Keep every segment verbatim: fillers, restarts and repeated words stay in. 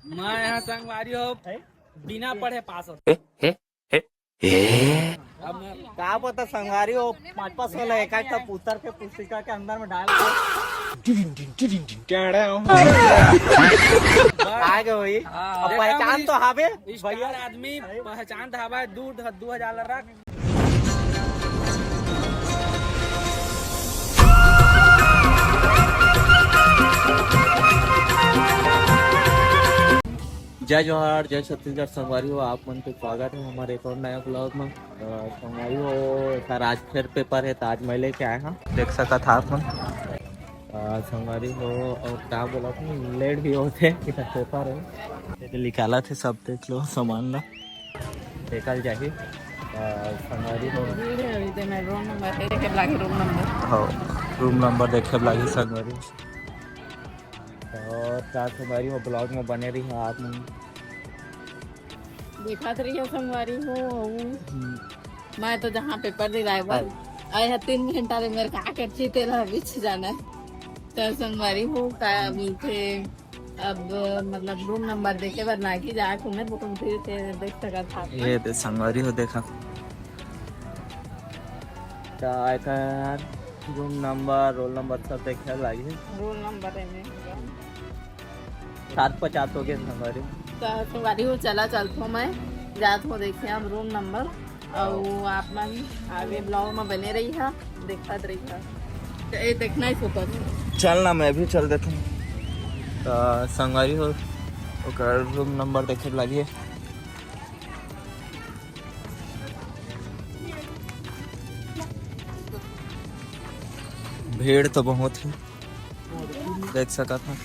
मैं यहाँ संगवारी हो, बिना पढ़े पास हो। ए, ए, ए, ए। अब मैं का पता संगवारी हो, पाँच पाँच सौ ला एक एक ठा उत्तर के पुस्तिका के अंदर में डाल के। आगे वही। हाँ, अब देखा पहचान वही। तो हावे स्टार भैया। आदमी पहचान तो हावे, दू, दू हजार ला रख। जय जोहार, जय छत्तीसगढ़ संगवारी हो, आप मन के स्वागत है हमारे एक और नया ब्लॉग में। अ, संगवारी हो, एकर आज फिर पेपर है, तो आज मैं लेके आए हैं, देख सकत हा आप मन। अ, संगवारी हो, और का बोला था, लेट भी होते कि पेपर है, ये तो निकाला थे सब, देख लो सामान ला। देखल जाही। अ, संगवारी हो। भीड़ है अभी, ते मैं रोल नंबर है, देखे लागे रोल नंबर। हाँ, रूम नंबर देखे लागे संगवारी। और का संगवारी हो, ब्लॉग में बने रही हो आप मन। देखत रही हो संगवारी हो। हम्म। मैं तो जहाँ पेपर दिलाए बर हाँ। आए है, तीन घंटा ले मेरे का कर चीते ला बीच जाना है। तो संगवारी हो का बोलते अब मतलब रूम नंबर देखे बर ना कि जाके मैं बुकिंग फिर से देख सकत था। ये दे संगवारी हो, देखा। का एकर रूम नंबर, रोल नंबर सब देखे लागी। रोल नंबर है में। सात पचास हो गए संगवारी। तो संगवारी हो, चला चलथो मैं, जात हो देखे हम रूम नंबर। अउ आप मन आगे ब्लॉग में बने रही हा, देखत रही हा। तो ये देखना ही सुपर। चल ना, मैं भी चल देता हूँ। तो संगवारी हो, ओकर रूम नंबर देखे लागी। भीड़ तो बहुत है, देख सकत हा।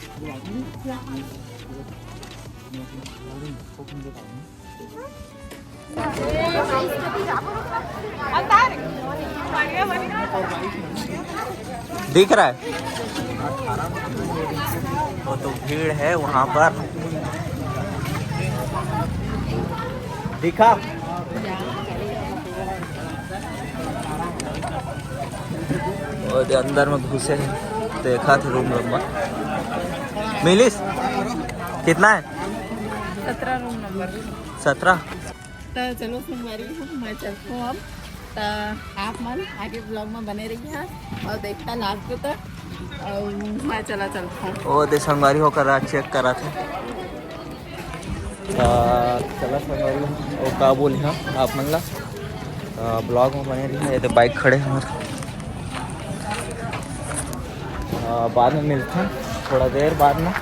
दिख रहा है, वो तो भीड़ है वहाँ पर। दिखा। और अंदर में घुसे हैं, देखा थे रूम नंबर। मिलिस? कितना है? सत्रह रूम नंबर। सत्रह। तो चलो संगवारी हो, मैं चलता हूँ अब। तो आप मन आगे ब्लॉग में बने रही है और देखता लास्ट तक। और मैं चला चलता हूँ। ओ दे संगवारी हो, करा चेक करा थे। तो चला संगवारी हो, ओ का बोली हाँ आप मन ला। अ, ब्लॉग में बने रही है। ये तो बाइक खड़े हैं हमारे। अ, बाद में मिलते हैं, थोड़ा देर बाद में।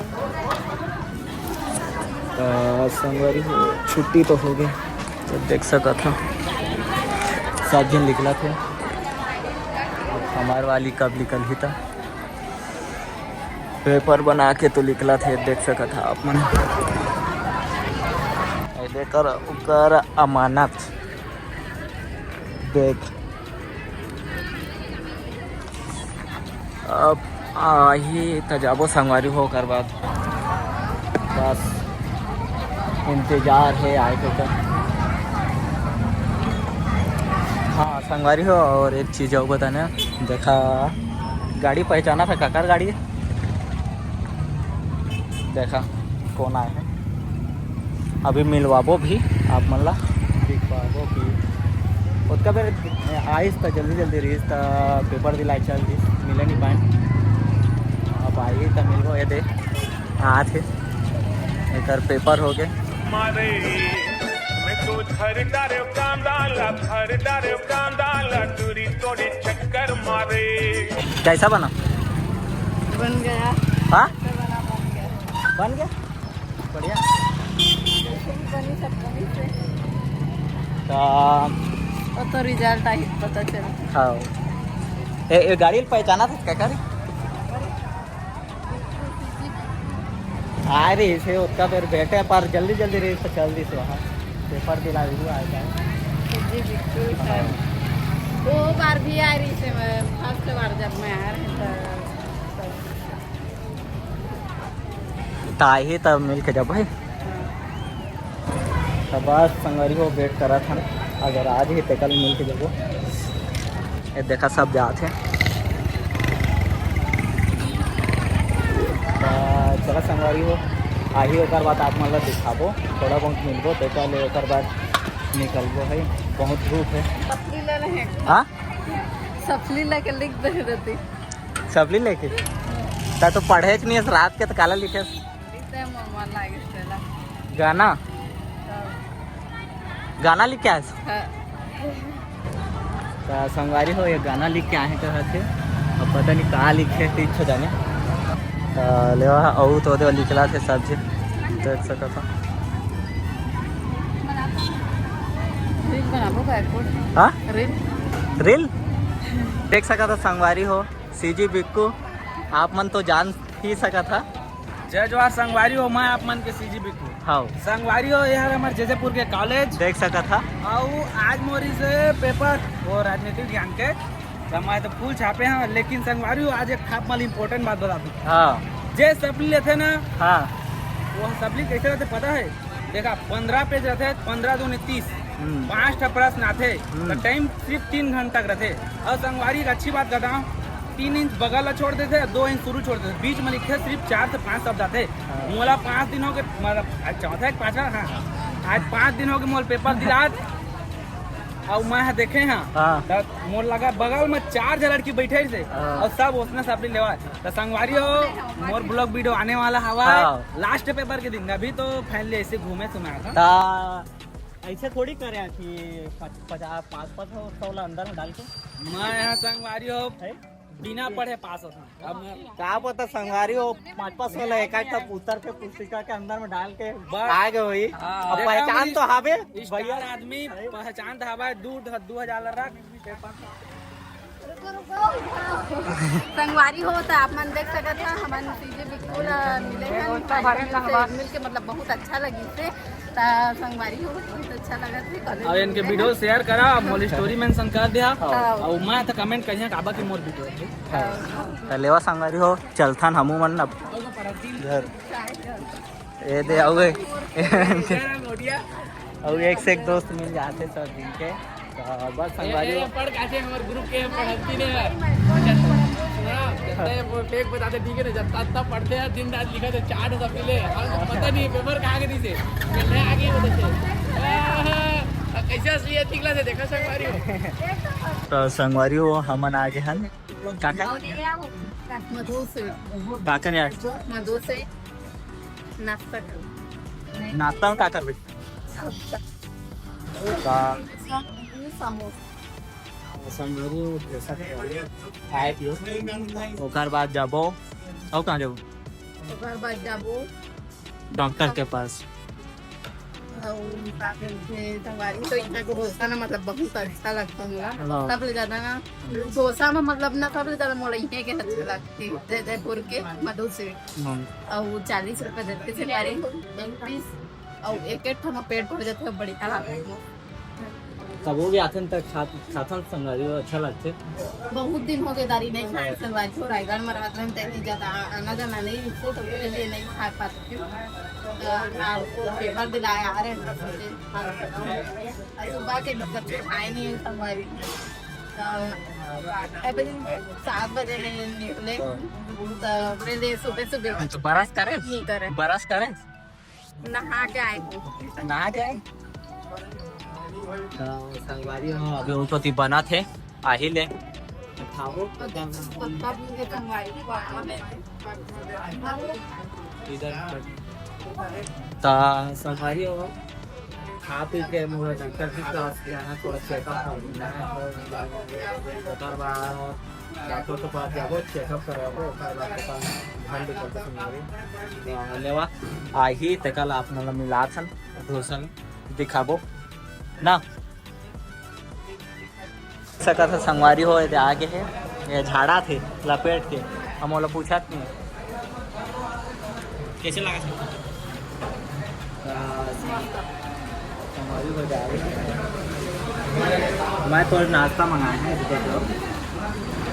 अ, संगवारी हो, छुट्टी तो हो गई, तो देख सकत हो सब झन निकलत हे। हमार वाली कब निकलही त पेपर बना के तो निकलत हे, देख सकत हा आप मन। ए देख कर ओकर अमानत देख। अब आही त जाबो संगवारी हो, ओकर बाद बस इंतजार है आए के ओकर। हाँ संगवारी हो, और एक चीज और बताना, देखा गाड़ी पहचाना था, काकर गाड़ी है? देखा कौन आए हैं, अभी मिलवाबो भी आप मन ला, दिखवाबो भी। ओतका बेर आइस त जल्दी जल्दी रहिस त पेपर दिलाए चल दिस, मिले नहीं पाए। अब आई त मिलबो, ये दे आत हे, एकर पेपर हो गए। मारे मैं तो धर डारे कांदा ला, धर डारे कांदा ला, टूरी तोरी चक्कर मारे। कैसा बना? बन गया। हाँ? बन गया, बन गया। बढ़िया। जैसे भी बनी सब बनी से। तो वो तो रिजल्ट आई पता चला। हाँ। ए, ए गाड़ी पहचाना था क्या, गाड़ी? आ रही से ओतका बेर बैठे, पर जल्दी जल्दी रही तो चल दी से वहाँ पेपर दिला हुआ आ जाए। जी बिल्कुल सर। वो बार भी आ रही से, मैं फर्स्ट बार जब मैं आ रही तो। त आही त मिल के जब भाई। त बस संगवारी हो, वेट करत हन, अगर आज ही तेकल मिल के जबो। ये देखा सब जात हे। त चला संगवारी हो, आही, ओकर बाद आप मन ला दिखाबो, थोड़ा बहुत मिलबो, तेकर ले ओकर बाद निकलबो है। बहुत धूप है। सपली ले रहे हैं। हाँ? सपली लेके लिख दे रहती। सपली लेके? ता तो पढ़े के नहीं है, रात के तो काला लिखे? लिख दे, मन लागे तेला। गाना? गाना लिख के आए? हाँ। त संगवारी हो, ये गाना लिख के आए हैं कहत हे। अब पता नहीं का लिखे, तीन ठो जाने। त लेवा, अउ तो देवा निकला थे सब झे, देख सकत हो। रील बनाबो का एको? हाँ? रील? रील? देख सकत हो संगवारी हो, सीजी बिक्कू, आप मन तो जान ही सकत हा। जय जोहार संगवारी हो, मैं आप मन के सीजी बिक्कू। हाँ। संगवारी हो, ये हर हमर जैजैपुर के कॉलेज। देख सकत हा। अउ आज मोरी से पेपर, वो राजनीतिक ज्ञान के, त मैं तो फुल छापे हाँ, लेकिन संगवारी हो, आज एक खाप मल important बात बता दूँ। हाँ। जे सपली लेथे ना, हाँ। वो सपली कैसे रहते पता है? देखा, पंद्रह पेज रहते, पंद्रह दूनी तीस, हम्म। पाँच ठा प्रश्न आते, हम्म। तो टाइम सिर्फ तीन घंटा तक रहते। और संगवारी, एक अच्छी बात बताऊँ, तीन इंच बगल ला छोड़ देथे, दो इंच शुरू छोड़ देथे, बीच में लिखे सिर्फ चार से पाँच शब्द आथे। हाँ। मोला पाँच दिन हो गए, मतलब, आज चौथा है कि पाँचवा? हाँ, हाँ। आज पाँच दिन हो गए मोला पेपर दिलात, अउ मैं ह देखे हाँ, हाँ। त मोर लगा बगल में चार झन लड़की बैठे से, हाँ। अउ सब ओसने सपली लेवा। त संगवारी हो, मोर vlog video आने वाला हवा, हाँ। Last पेपर के दिन। अभी तो finally ऐसे घूमे सुना था। ता ऐसे थोड़ी करे कि पच-, पचास, पाँच पाँच सौ ला अंदर में डाल के। मैं यहाँ संगवारी हो, है? बिना पढ़े पास होता। अब मैं का पता संगवारी हो, पाँच पाँच सौ ला एक आध ठा उत्तर के पुस्तिका के अंदर में डाल के बस। आ गए होई। हाँ। अब देखा पहचान मेरी तो हावे star भैया। आदमी पहचान तो हवा, दू, दू हजार ला रख। संगवारी हो, त आप मन देख सकत हा, हमन सीजी बिक्कू ला मिले हैं, मिल के, मतलब, बहुत अच्छा लगिस हे। त संगवारी हो, बहुत अच्छा लगत हे। अउ इनके video share करा, मोर story mention कर दिया। हाँ। अउ मैं तो comment करिया, काबा की मोर video है। हाँ। त लेवा संगवारी हो, चलथन हमू मन अब घर। ये दे, अउ ए-, अउ एक से एक दोस्त मिल जाते सब दिन के। तो बस ए, संगवारी ए, हो। पढ़ काचे हमर group के पढ़ती ने। हाँ, जत्ता ये वो fake बताते, ठीक है ना, जत्ता, जत्ता पढ़ते हैं, दिन रात लिखा थे, चार सब मिले, हमको पता नहीं पेपर कहाँ के दी से। मैं आगे वो देखे। आ, कैसे असली है, निकला से देखा संगवारी हो। तो संगवारी हो, हमन आगे हन। काका? मधु से। काका ने आज? मधु से नाश्ता कर। नाश्ता में का करबे? समोसा। का? समोसा। संगवारी हो, जैसा खाए पियो। ओकर बाद जाबो। अउ कहाँ जाबो? ओकर बाद जाबो डॉक्टर के पास। अउ का कहिथे, संगवारी, तो इहाँ के डोसा ना, मतलब, बहुत अच्छा लगता है मोला। हाँ। सबले ज्यादा ना डोसा में, मतलब ना, सबले ज्यादा मोला इहाँ के अच्छा लगथे, जैजैपुर के मधु sweet। हाँ। अउ चालीस रुपया देथे संगवारी एक piece, अउ एक एक ठो में पेट भर जाथे, बढ़िया लगथे। कभू भी आथन त खा-, खाथन संगवारी हो, अच्छा लगथे। बहुत दिन हो गए दारी नहीं खाए संगवारी हो, रायगढ़ में रहत रहन, तैती ज्यादा आ-, आना जाना नहीं, इससे तो उसके लिए नहीं खा पाते थे। तो आपको पेपर दिलाया, आ रहे हैं, और सुबह के मतलब खाए नहीं है संगवारी। तो अभी सात बजे निकले, तो मेरे लिए सुबह सुबह तो बरस करे? नहीं करे। बरस करे? नहा के आए हो। नहा के आए? तो संगवारी हो, अभी उनको ती बना थे, आही ले। खाओ। पत्ता भी है संगवारी, बाबा ने। इधर। ता संगवारी हो, खा पी के मोर डॉक्टर के पास जाना, थोड़ा checkup करना है। ओकर बाद डॉक्टर के पास जाबो, checkup कराबो, ओकर बाद पता नहीं ठंड कर दे संगवारी। आ, लेवा, आही, तेकर ला आप मन ला मिलाथन, दोसन दिखाबो ना। सकत ह संगवारी हो, एदे आगे हे, ये झाड़ा थे लपेट के, हम ओला पूछत नहीं। कैसे लगा सर? संगवारी हो जाए। मैं तो नाश्ता मंगाए हैं, इसको तो।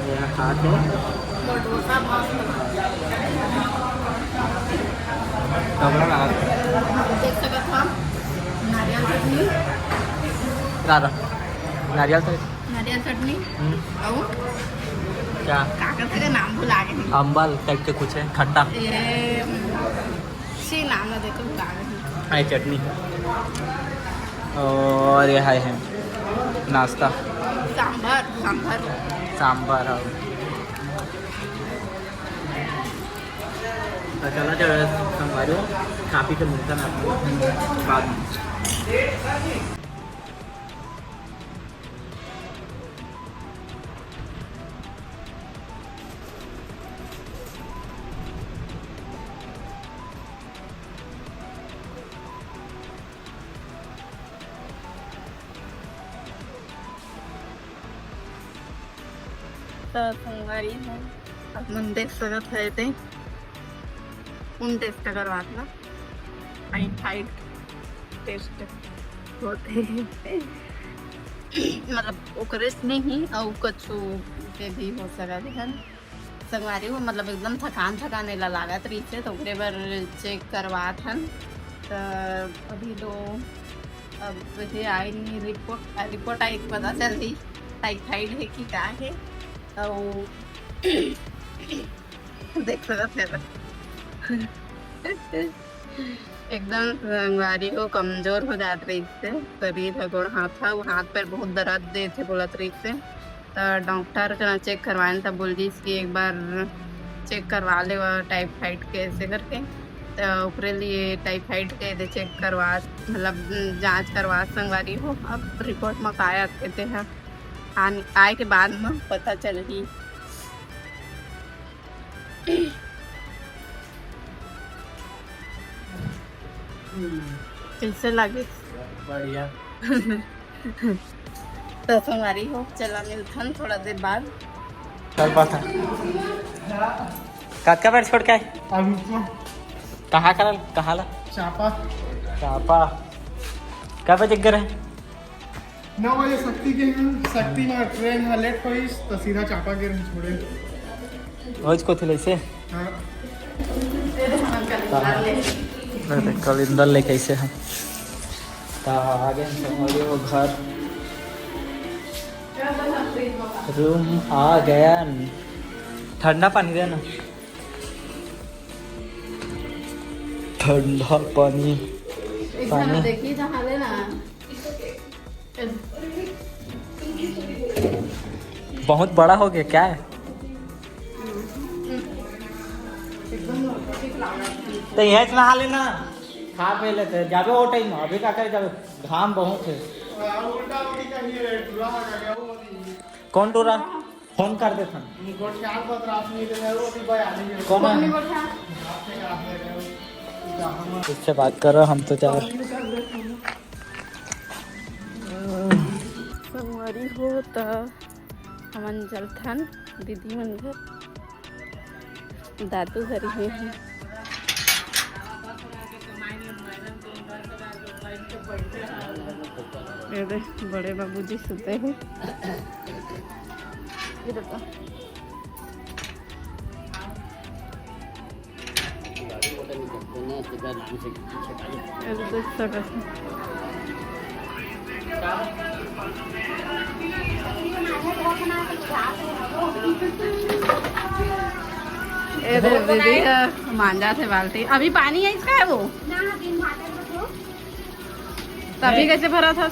यहाँ खा के। तगड़ा लगा। देख सकत हव, नारियल चटनी। राधा, नारियल चटनी। नारियल चटनी। हम्म। अउ? क्या? का कहते हैं, नाम भुला गए। अम्बल type के कुछ है, खट्टा। ए, सी नाम ला देखो, भुला गई। हाय चटनी। और ये हाय है नाश्ता। सांभर, सांभर। सांभर, हाँ। तो चला जाओ संगवारी हो, खा पी के मिलता ना आपको बाद में। तो संगवारी हो, आप मन देख सकत है ते उन टेस्ट करवात ना, टाइफाइड टेस्ट होते मतलब ओकरे से नहीं, अउ कछु के भी हो सकत है। संगवारी हो, मतलब एकदम थकान थकान एला लागत रहिसे, तो ओकरे बर चेक करवात हन। तो अभी तो अब ये आई नहीं रिपोर्ट, रिपोर्ट आई तो पता चलही टाइफाइड है कि का है। तो देख सकत है एकदम संगवारी हो कमजोर हो जात रहिसे शरीर ह, गोड़ हाथ ह, हाथ पैर बहुत दर्द देथे बोलत रहिसे। त डॉक्टर करा चेक करवाएन त बोलिस कि एक बार चेक करवा ले टाइफाइड के ऐसे करके। त ओकरे लिए टाइफाइड के दे चेक करवा, मतलब जांच करवा संगवारी हो। अब रिपोर्ट म का आथे ते ह आन-, आए के बाद म पता चलही। कैसे लगे? बढ़िया। तो संगवारी हो, चला मिलथन थोड़ा देर बाद। चल पाता। कतका बेर छोड़ के आए? अभी तो कहाँ करल? कहाँ ला? चापा। चापा। कब बजे गे रहे? नौ बजे शक्ति के, शक्ति में ट्रेन ह लेट होइस, तो सीधा चापा गे रहे छोड़े। रोज को थे ऐसे? हाँ। अरे, कलिंदर ले कैसे हम? ता आगे हम संगवारी हो घर। रूम आ गया। ठंडा पानी देना। ठंडा पानी। पानी। देखी जहाँ ले ना। बहुत बड़ा हो गया क्या है? तो यहीं से नहा लेना, खा पी लेते, जाबे वो टाइम, अभी का करे जाबे, घाम बहुत है। कौन टूरा? फोन कर देथन। कौन है? इससे बात करो, हम तो जा रहे। संगवारी हो त हमन चलथन दीदी मन घर, दादू घर ही हे। ये दे, बड़े बाबूजी सुते हे। ये देखो। ये देख सकत हे। ये दे दीदी ह मांजा थे बाल्टी। अभी पानी है इसका है वो? ना, दिन भात है वो। तभी कैसे भरा था?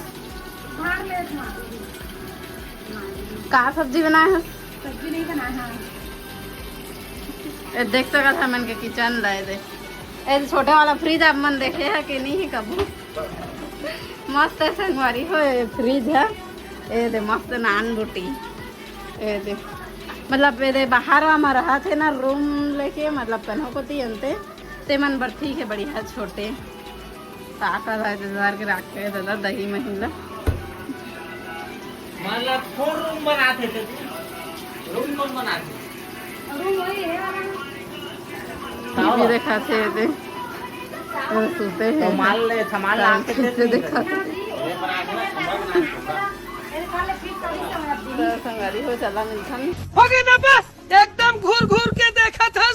भर ले था। का सब्जी बनाए हस? सब्जी नहीं बनाए हस। ए, देख सकत ह मन के किचन ला, ए दे। ए छोटे वाला फ्रिज आप मन देखे ह कि नहीं हे कभू? मस्त है संगवारी हो, ए फ्रिज है। ए दे मस्त नान रोटी। ए दे, मतलब ए दे बाहर वा म रहा थे ना रूम लेके, मतलब कन्हो कोती अंते, ते मन बर ठीक है, बढ़िया छोटे। का का भाई दे धर के रखे हे दादा दही मही ला। मतलब फोर रूम बनाथे ते, रूम कौन बनाथे? रूम वही है वाला। ये भी दिखाते हैं दे। वो सोते हैं। तो माल ले, सामान ला के दे दे। दिखाते हैं। तो संगवारी हो चला मिलथन। हो गए ना बस, एकदम घूर घूर के देखा था।